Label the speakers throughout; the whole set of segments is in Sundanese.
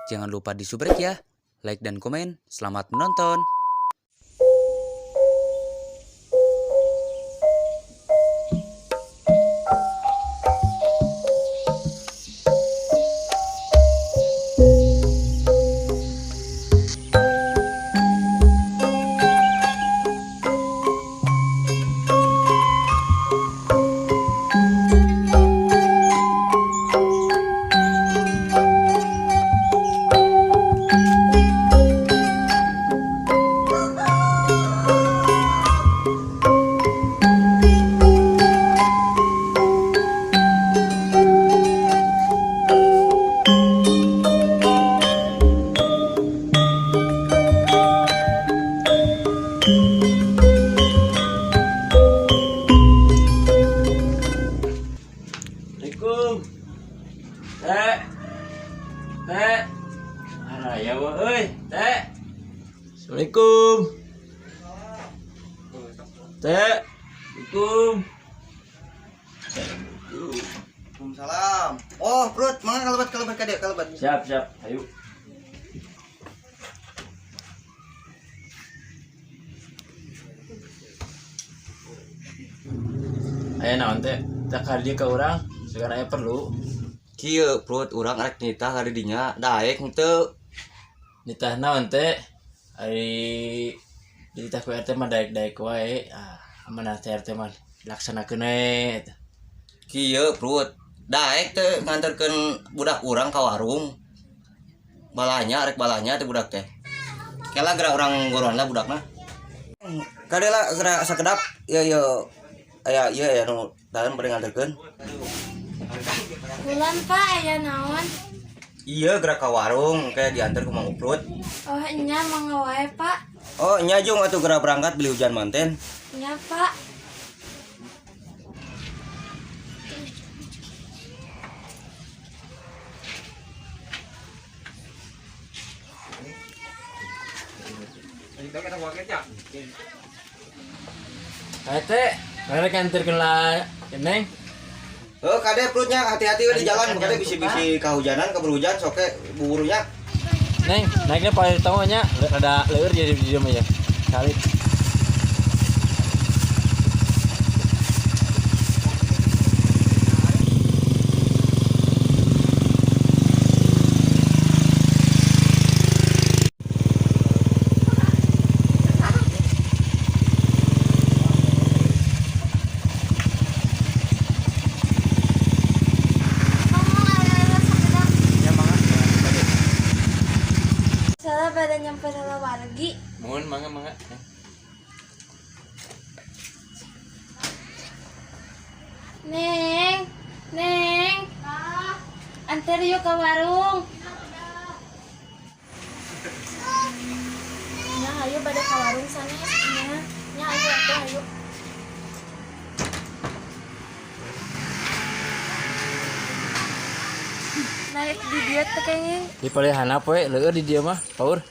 Speaker 1: Jangan lupa di subrek ya. Like dan komen. Selamat menonton.
Speaker 2: Assalamualaikum. Teh. Teh. Araya wa euy, teh. Assalamualaikum. Teh. Assalamualaikum.
Speaker 3: Waalaikumsalam. Oh, Prut, mangga kalebet kalebet ka dieu, kalebet.
Speaker 2: Siap, siap. Ayo. Aya naon teh? Teh ka dieu ka urang, segala aya perlu.
Speaker 3: Kieu, Prut, urang arek nitah ka dinya, daek henteu.
Speaker 2: Nitah naon teh? Ari dititah ku RT mah daek-daek wae. Ah, amanah teh RT mah dilaksanakeun we eta.
Speaker 3: Kieu, Prut, daek teh nganterkeun budak urang ka warung. Balanya arek balanya teh budak teh. Kela geura urang goroan lah budakna. Kade lah geura sakedap, ieu ieu aya ieu aya nu dalem bade nganterkeun.
Speaker 4: Bulan Pak, aya naon?
Speaker 3: Iya, geura ka warung kayak diantar ku Mang Uprut.
Speaker 4: Oh nya mangga wae Pak.
Speaker 3: Oh, nya jung atuh geura berangkat beli hujan manten.
Speaker 4: Nya Pak.
Speaker 2: Ayo teh, rek nganterkeun lah Neng.
Speaker 3: Oh, kade perutnya hati-hati we di jalan, kade bisi-bisi kahujanan, kabur hujan, soke buburunya.
Speaker 2: Neng, naiknya paling tahu nya rada leur jadi di dieu mah ya. Kali.
Speaker 4: Ngomong
Speaker 2: Ya mangga.
Speaker 4: Salah pada nyampe salah wargi.
Speaker 2: Mohon mangga mangga.
Speaker 4: Neng, Neng. Antar yuk ke warung. Nya ayo pada ke warung sana. Nya, nya ayo atuh ayo. Naik di dieu teh kayaknya.
Speaker 2: Di paling hanap we, leur di dieu mah, paur.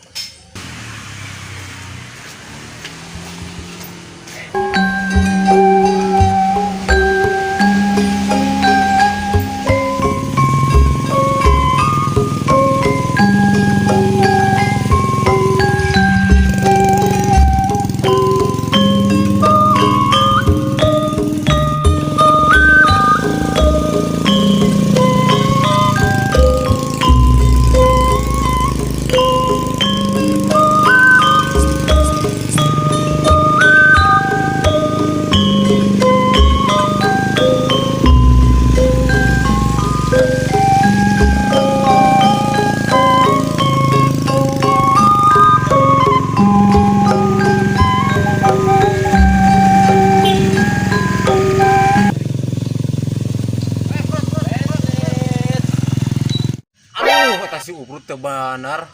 Speaker 5: Aduh, eta si Ubrut teu bener.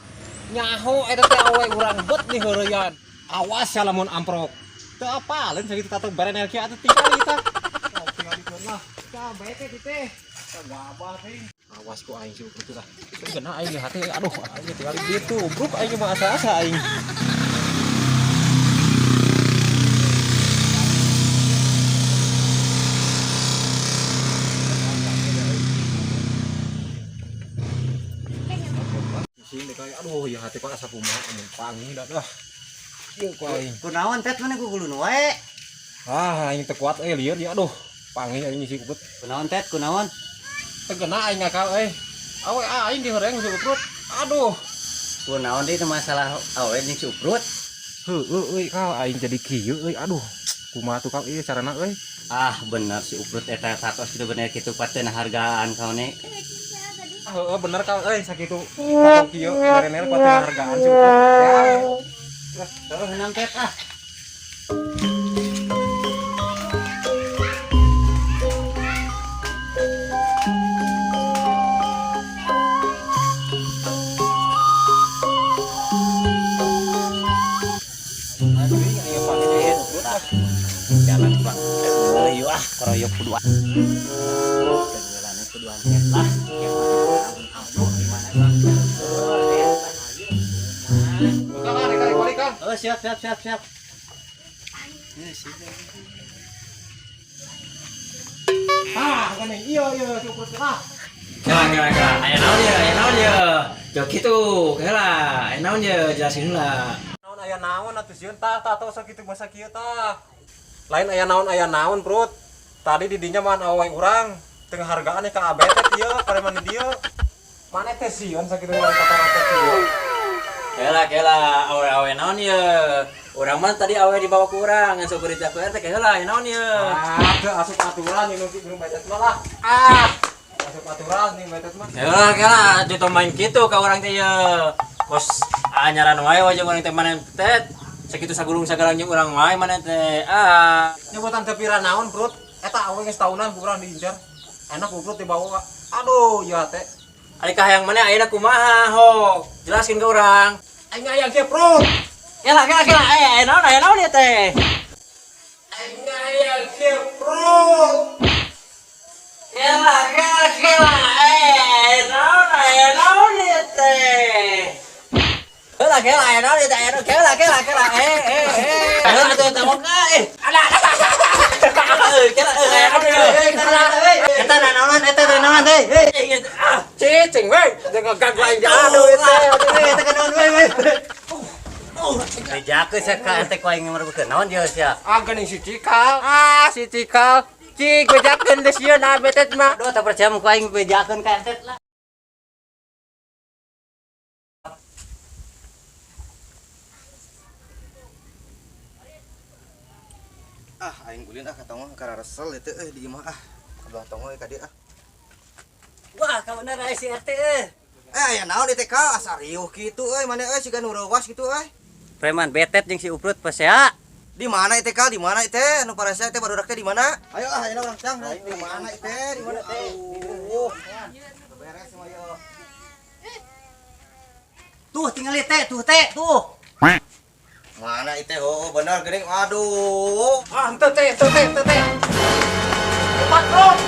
Speaker 5: Nyaho eta teh awe urang bet di heureuyan. Awas ya lamun amprok. Teu apaleun sakitu tatu berenel kieu atuh tinggali tah. Oh, tinggalikeun lah. Tah bae teh teh. Tah gabah teh. Awas ku aing si Ubrut teh. Teu geuna aing di hati. Aduh, aing tinggali ditu Ubruk aing mah asa-asa aing. Aduh, ya hati kok asa kumaha amun panggih dah dah. Ieu ku aing.
Speaker 3: Kunaon tet mana gugulun wae?
Speaker 5: Ah, aing teu kuat euy lieur ya aduh. Panggih aing si Uprut.
Speaker 3: Kunaon tet kunaon?
Speaker 5: Teu geuna aing ngakal euy. Awe aing dihoreng si Uprut. Aduh.
Speaker 3: Kunaon deui teu masalah awe jeung si Uprut.
Speaker 5: Heueuh euy kal aing jadi kieu euy aduh. Kumaha tuh kal ieu carana euy?
Speaker 3: Ah, bener si Uprut eta tatos kitu bener kitu paten hargaan kau ne.
Speaker 5: Ah, heueuh bener kal euy sakitu. Tato kieu berenel paten hargaan si Uprut. Ya.
Speaker 3: Terus menang tet ah.
Speaker 5: Aduh, aing panggih si Uprut ah.
Speaker 3: Jalan bang. Ayo ah, keroyok kuduan. Kedulan kuduan tet lah. Aduh, gimana bang?
Speaker 5: Kal, ah, rek balik kal.
Speaker 3: Oh, siap siap siap siap.
Speaker 5: Ah, geuning ieu ieu si Uprut ah.
Speaker 2: Kela kela kela, aya naon ye, aya naon ye. Jauh kitu, kela, aya naon ye, jelasin heula.
Speaker 5: Naon aya naon atuh sieun tah tah tah sakitu masa kieu tah. Lain aya naon Prut. Tadi di dinya mah awewe urang teu ngahargaan ka abet teh kieu pareman di dieu. Maneh teh sieun sakitu lain kata teh kieu.
Speaker 2: Kela kela, awe-awe naon ye. Urang mah tadi awe dibawa ku urang, ngan syukur ku RT kela, aya naon ye.
Speaker 5: Ah, teu asup aturan ini nu betet mah lah. Ah, asup aturan nih betet mah.
Speaker 2: Kela kela, juto main kitu ka urang teh ye. Kos anyaran wae jeung urang teh maneh teh. Sakitu sagulung sagalang jeung urang wae maneh teh. Ah.
Speaker 5: Nyebutan teu pira naon Prut. Eta awe geus taunan ku urang diincar. Enak ku Prut dibawa. Aduh, ieu teh.
Speaker 2: Ari kahayang maneh ayeuna kumaha, hok? Jelaskeun ka urang.
Speaker 5: Aing hayang kieu Prut.
Speaker 2: Kela kela kela, eh naon aya naon ye teh?
Speaker 5: Aing hayang kieu Prut.
Speaker 2: Kela kela kela, eh naon aya naon ye teh? Kela kela aya naon ye teh? Aya naon? Kela kela kela, eh eh eh. Kela atuh eta moga eh. Ada ada. Eh kela eh aya naon ye?
Speaker 3: Eta naon eta naon hei hei.
Speaker 2: Ah,
Speaker 5: Cicing we, jangan ganggu aing ge. Aduh ieu teh.
Speaker 3: Eta naon we we. Bejakeun sia ka ente ku aing merebutkeun naon dia sia.
Speaker 5: Ah, geuning si Cikal. Ah, si Cikal. Cik, bejakeun deui sieun ah betet mah.
Speaker 3: Aduh, tak percaya ku aing bejakeun ka ente lah.
Speaker 6: Ah, aing ulin ah katong mah kararesel itu euy di imah ah. Kabelah tong we ka dieu ah.
Speaker 3: Wah, ka bener aya si RT euy.
Speaker 6: Eh, aya naon di TK asa riuh kitu euy, maneh euy siga nu reuwas kitu euy.
Speaker 3: Preman betet jeung si Uprut pasea.
Speaker 6: Di mana itu Kal? Di mana itu? Nu parasea teh barudak teh di mana? Ayo ah, ayeuna urang cang. Di mana itu? Di mana teh? Aduh. Beres mah ieu.
Speaker 3: Tuh tinggal teh, tuh teh, tuh.
Speaker 6: Mana itu? Oh, bener geuning. Aduh.
Speaker 5: Ah, henteu teh, henteu teh, henteu teh. Cepat, Prut.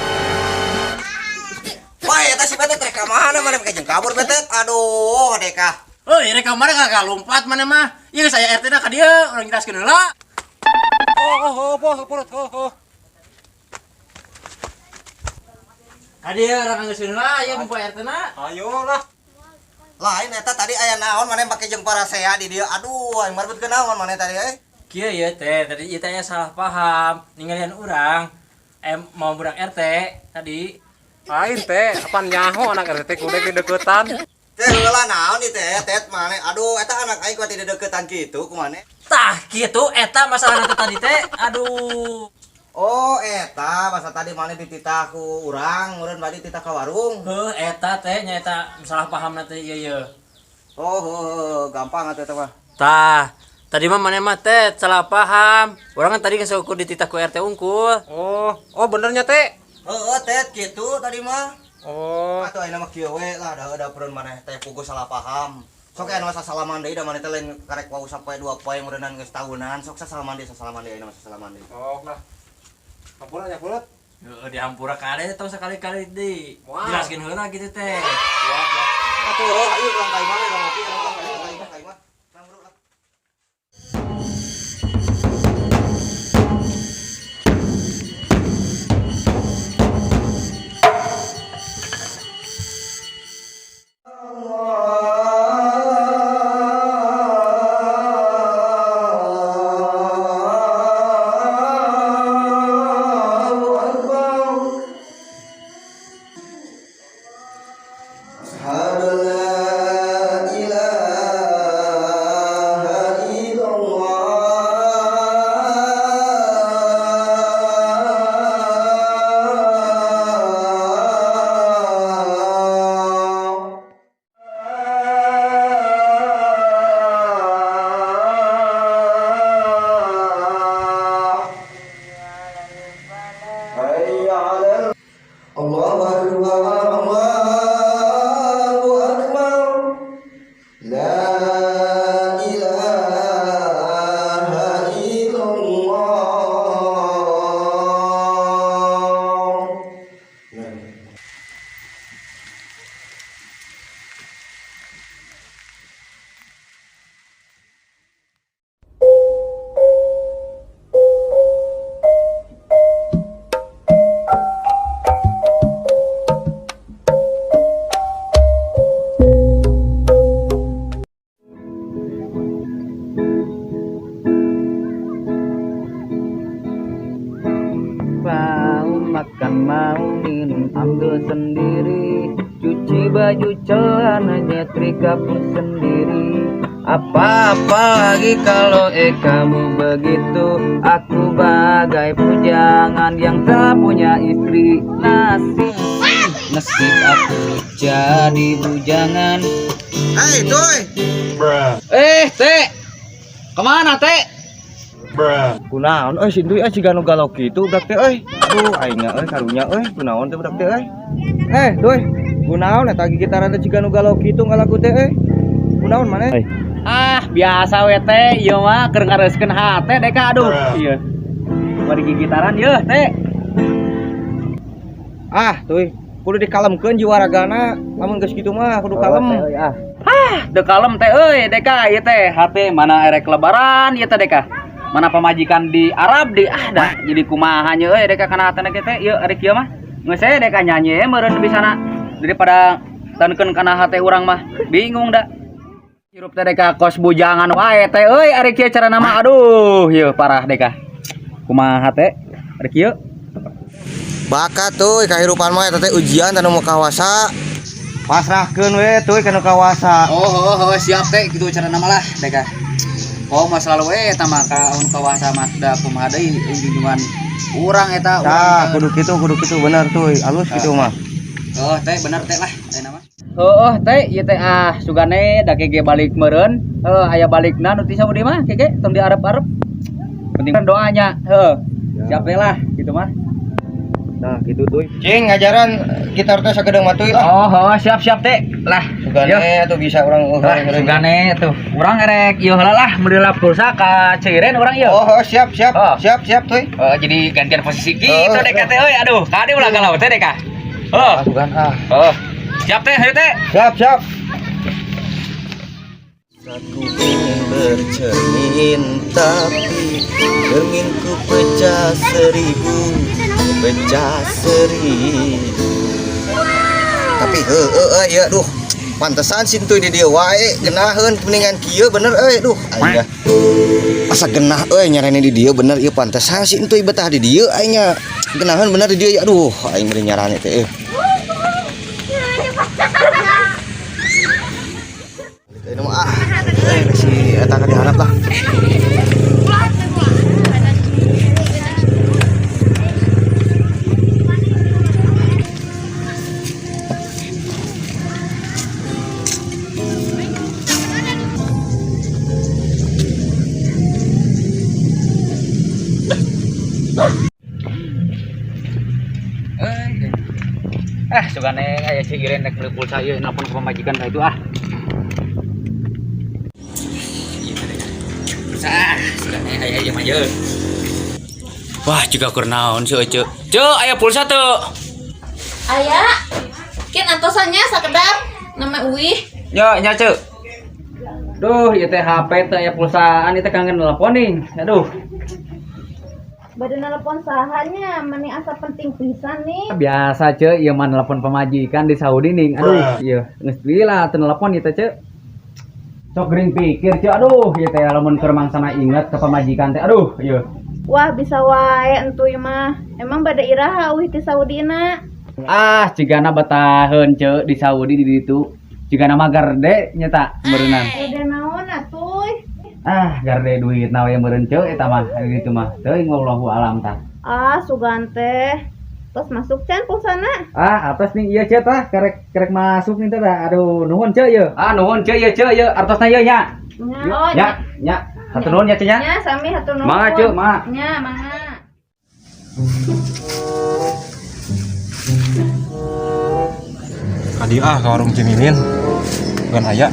Speaker 6: Wah, eta si betet rek ka mana mana make jeung kabur betet. Aduh, deka.
Speaker 2: Euy, rek ka mana kagak lompat mana mah. Ieu geus aya RT na ka dieu, urang jelaskeun heula.
Speaker 5: Oh, oh, oh, oh, Prut. Oh, oh.
Speaker 2: Ka dieu urang geus heula, ieu mumpung RT na.
Speaker 5: Ayo lah.
Speaker 6: Lain eta tadi aya naon maneh make jeung parasea di dieu. Aduh, aing marbut naon maneh tadi euy.
Speaker 2: Kieu ye teh, tadi ieu teh aya salah paham, ninggalian urang mau budak RT tadi.
Speaker 5: Lain teh, apaan nyaho anak RT kudu dideketan.
Speaker 6: Teh heula naon ieu teh, tet maneh. Aduh, eta anak aing kuat dideketan kitu ku maneh.
Speaker 2: Tah, kitu eta masalahna teh tadi teh. Aduh.
Speaker 6: Oh, eta masa tadi maneh dititah ku urang, meureun badi titah ka warung.
Speaker 2: Heuh, eta teh nya eta salah pahamna teh ieu ye.
Speaker 6: Oh, oh, oh, gampang atuh eta mah.
Speaker 2: Tah, tadi mah maneh mah teh salah paham. Urang kan tadi geus ukur dititah ku RT unggul.
Speaker 5: Oh, oh benernya teh.
Speaker 6: Heeh, tet kitu tadi mah.
Speaker 5: Oh,
Speaker 6: Atuh ayeuna mah kieu we lah, da da maneh teh puguh salah paham. Sok aya nu sasalaman deui da maneh teh lain karek wau sapoe dua poe meureunnan geus tahunan. Sok sasalaman deui ayeuna mah sasalaman deui.
Speaker 5: oh lah. Hampura nya Prut.
Speaker 2: Heeh, dihampura kade tong sekali-kali deui.
Speaker 5: Wah.
Speaker 2: Jelaskeun heula kitu teh.
Speaker 5: Siap lah.
Speaker 6: Atuh, oh, ayo urang ka imah we, urang ngopi, urang ka imah, ka imah. Urang bro lah.
Speaker 2: baju, celana nyetrika pun sendiri. Apa-apa lagi kalau kamu begitu. Aku bagai bujangan yang tak punya istri. Nasib, nasib aku jadi bujangan.
Speaker 6: Hei, Tuy.
Speaker 2: Eh, Teh. Kemana, Teh?
Speaker 3: Kunaon euy si Tuy euy siga nu galau kitu budak teh euy. Aduh aing euy karunya euy kunaon teh budak teh euy. Eh, Tuy, kunaon eta gitaran teh siga nu galau kitu ngalagu teh euy. Kunaon maneh?
Speaker 2: Ah, biasa we teh, ieu mah keur ngareuskeun hate deka aduh. Iya. Bari gigitaran yeuh teh.
Speaker 3: Ah, Tuy, kudu dikalemkeun jiwa ragana. Lamun geus kitu mah kudu kalem.
Speaker 2: Ah. Ah, teu kalem teh euy deka ieu teh hate mana erek lebaran ieu teh deka. Mana pamajikan di Arab di ah dah jadi kumaha nya euy deka kana hatena ge teh ieu erek ieu mah. Geus we deka nyanyi meureun bisana daripada tankeun kana hate urang mah bingung da. Hirup teh deka kos bujangan wae teh euy ari kieu carana mah aduh ieu parah deka. Kumaha teh ari kieu?
Speaker 6: Bakat tuh kahirupan mah eta teh ujian tanu nu kawasa.
Speaker 3: Pasrahkeun we Tuy ka nu kawasa.
Speaker 2: Oh, oh, siap teh kitu carana mah lah deka. Oh mah selalu we eta mah ka anu kawasa mah da kumaha deui junjungan urang eta
Speaker 3: Tah, kudu kitu bener Tuy, alus kitu mah.
Speaker 2: Oh teh bener teh lah ayeuna mah. Heuh teh ieu teh ah sugane da kege balik meureun. Heuh aya balikna nu ti Saudi mah kege tong diarep-arep. Penting kan doanya. Heuh. Siap we lah gitu mah.
Speaker 3: Nah, kitu Tuy. Cing ngajaran gitar teh sagedeung mah Tuy lah.
Speaker 2: Oh, oh siap-siap teh. Lah,
Speaker 3: Sugane atuh bisa urang
Speaker 2: lah sugane tuh. Urang erek ieu heula lah meuli pulsa ka Ceiren urang ieu.
Speaker 3: Oh, oh, siap siap.
Speaker 2: Oh.
Speaker 3: Siap siap Tuy.
Speaker 2: Oh, jadi gantian posisi gitu
Speaker 3: Oh,
Speaker 2: deh teh euy. Aduh, kade ulah galau teh deka. Oh,
Speaker 3: Sugan ah.
Speaker 2: oh. Siap teh, hayu teh.
Speaker 3: Siap siap.
Speaker 6: Aku ingin bercermin tapi cerminku pecah seribu, pecah seribu. Tapi heueuh euy ya duh. Pantesan si Tuy di dieu wae geunaheun mendingan kieu bener euy duh aing dah. Asa genah euy nyarani di dieu bener ieu pantesan si Tuy betah di dieu aing nya. Geunaheun bener di dieu ya aduh aing meureun nyarani teh euy. Ini mah ah, si eta ka diharap lah.
Speaker 2: Ah, sugane aya Ceiren rek meuli pulsa ieu nelpon ke pamajikan ka itu ah. Pulsa ah, sugane aya ieu mah ye. Wah, juga keur naon sih euy, Ceu. Ceu, aya pulsa teu?
Speaker 4: Aya. Kin antosannya sakedap nama uih.
Speaker 2: Yo, nya Ceu. Duh, ieu teh HP teh aya pulsaan ieu teh kangen nelpon nih. Aduh.
Speaker 4: Bade nelpon sahanya meni asa penting pisan nih.
Speaker 2: Biasa Ceu, ieu mah nelpon pamajikan di Saudi nih. Aduh, ieu geus lila teu nelpon ieu teh Ceu. Sok gering pikir Ceu, aduh, ieu teh lamun keur mangsana inget ka pamajikan teh. Aduh, ieu.
Speaker 4: Wah, bisa wae entuy mah. Emang bade iraha uih ti Saudi na?
Speaker 2: Ah, cigana betaheun Ceu di Saudi di ditu. Cigana mah garde nyata meureunnan.
Speaker 4: Udah naon atuh?
Speaker 2: Ah, garde duit na we meureun Ceu eta mah gitu mah. Teuing wallahu alam tah.
Speaker 4: Ah, sugan teh. Terus masuk can pulsana.
Speaker 2: Ah, atas nih iya Ceu tah, kerek masuk nih teh tah. Aduh, nuhun Ceu ieu. Ah, nuhun Ceu ieu Ceu ieu artosna ieu nya.
Speaker 4: Nya, oh,
Speaker 2: Nya, nya. Hatur nuhun nya Ceu nya.
Speaker 4: Nya, sami hatur nuhun.
Speaker 2: Mangga Ceu, mangga.
Speaker 4: Nya, mangga.
Speaker 5: Kadi ah ke warung Cimimin. Bukan aya.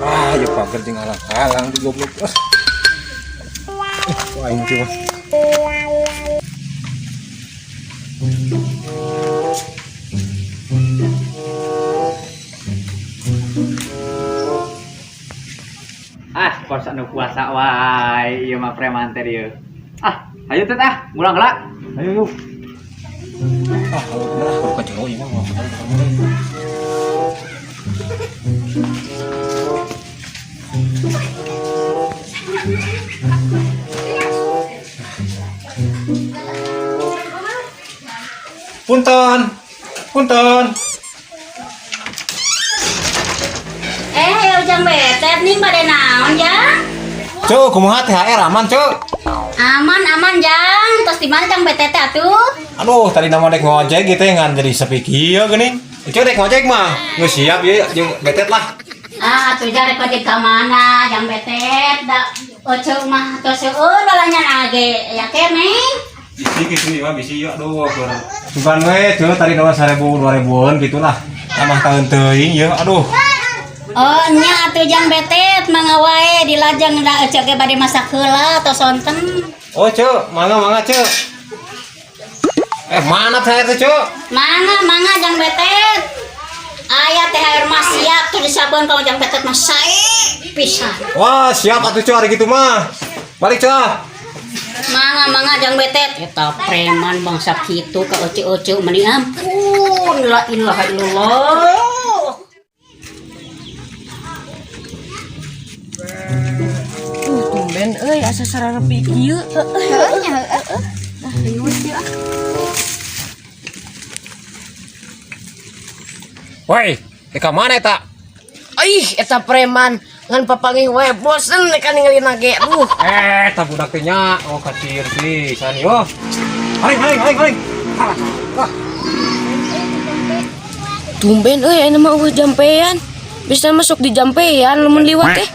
Speaker 5: Ah, ya pagar jeung alang-alang di goblok. Ah. Wah, aing coba.
Speaker 2: Ah, kos anu puasa wae ieu mah preman teh ieu. Ah, ayo teh ah, ngulang heula.
Speaker 5: Ayo yuk. Ah, kalau bener ah, kalau kacau ieu mah mah. Punten. Punten.
Speaker 7: Eh, Ujang Betet nih pada naon, Jang?
Speaker 5: Cuk, kumaha THR aman, Cuk?
Speaker 7: Aman, aman, Jang. Terus di mana Jang Betet atuh?
Speaker 5: Aduh, tadi nama dek ngojek gitu ya, ngan jadi sepi kieu geuning. Cuk dek ngojek mah. Geus siap ieu jeung Betet lah.
Speaker 7: Ah, atuh Jang rek ojek ka mana, Jang Betet? Da oce mah tos seueur balanya age ya keneh.
Speaker 5: Bisi gitu ya, bisi ya, aduh. Bukan we, Cuk, tadi nama 1000 2000-an gitulah. Tambah tahun teuing ya, aduh.
Speaker 7: Oh, nya atuh Jang Betet mangga wae dilajeng da ece ge bade masak heula tos sonten.
Speaker 5: Oh, Cuk, mangga mangga, Cuk. Mana THR teh, Cuk?
Speaker 7: Mangga, mangga Jang Betet. Aya THR mah siap tuh disabon kalau Jang Betet mah sae pisan.
Speaker 5: Wah, siap atuh Cuk hari gitu mah. Balik, Cuk.
Speaker 7: Mangga mangga Jang Betet. Eta preman bangsa kitu ka oce-oce meni ampun la ilaha illallah.
Speaker 8: Tumben euy asa sararepi kieu.
Speaker 4: Heeh nya heeh. Ah, lingus ieu ah.
Speaker 5: Woi, ka mana eta?
Speaker 8: Ih, eta preman ngan papanggih wae bosen kan ningali ge. Duh.
Speaker 5: Tak budak teh nya. Oh, kacir pisan yo. Haring, haring, haring, haring. Ah, ah.
Speaker 8: Tumben euy aya mah eueuh jampean. Bisa masuk di jampean lamun liwat teh.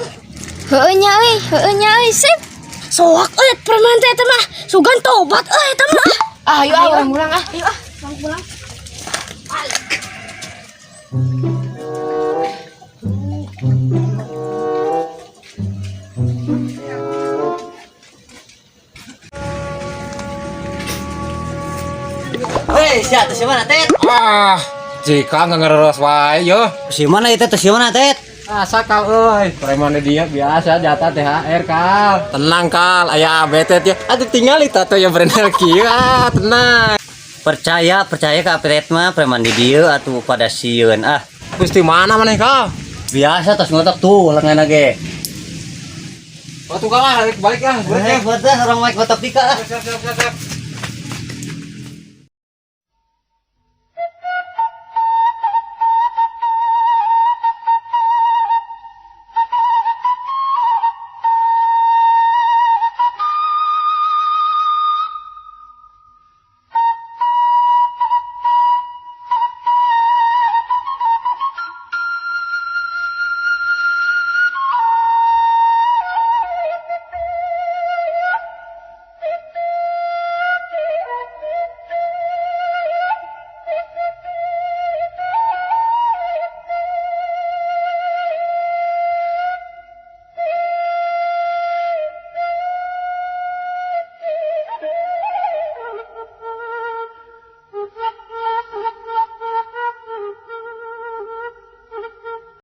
Speaker 4: Heeh nya euy, heueuh nya euy, sip.
Speaker 8: Soak euy preman teh eta mah. Sugan tobat euy eta mah. Ah, ayo ah urang pulang ah.
Speaker 4: Ayo ah, pulang pulang.
Speaker 2: Hei, sia teh mana Tet?
Speaker 5: Ah, jika nggak ngereros wae yo.
Speaker 2: Si mana itu teh si mana Tet?
Speaker 5: Asa kal euy, preman dia biasa jatah THR kal. Tenang kal, aya ABT ya. Aduh tinggal itu tuh yang berenel kieu ah, tenang.
Speaker 2: Percaya, percaya ka Tet mah preman di dieu atuh pada sieun ah.
Speaker 5: Gusti mana maneh kal?
Speaker 2: Biasa tos ngotok tuh lengan ge.
Speaker 5: Batu kal ah, balik balik ah.
Speaker 2: Eh, buat dah orang maik botok dika ah.
Speaker 5: Siap, siap, siap, siap.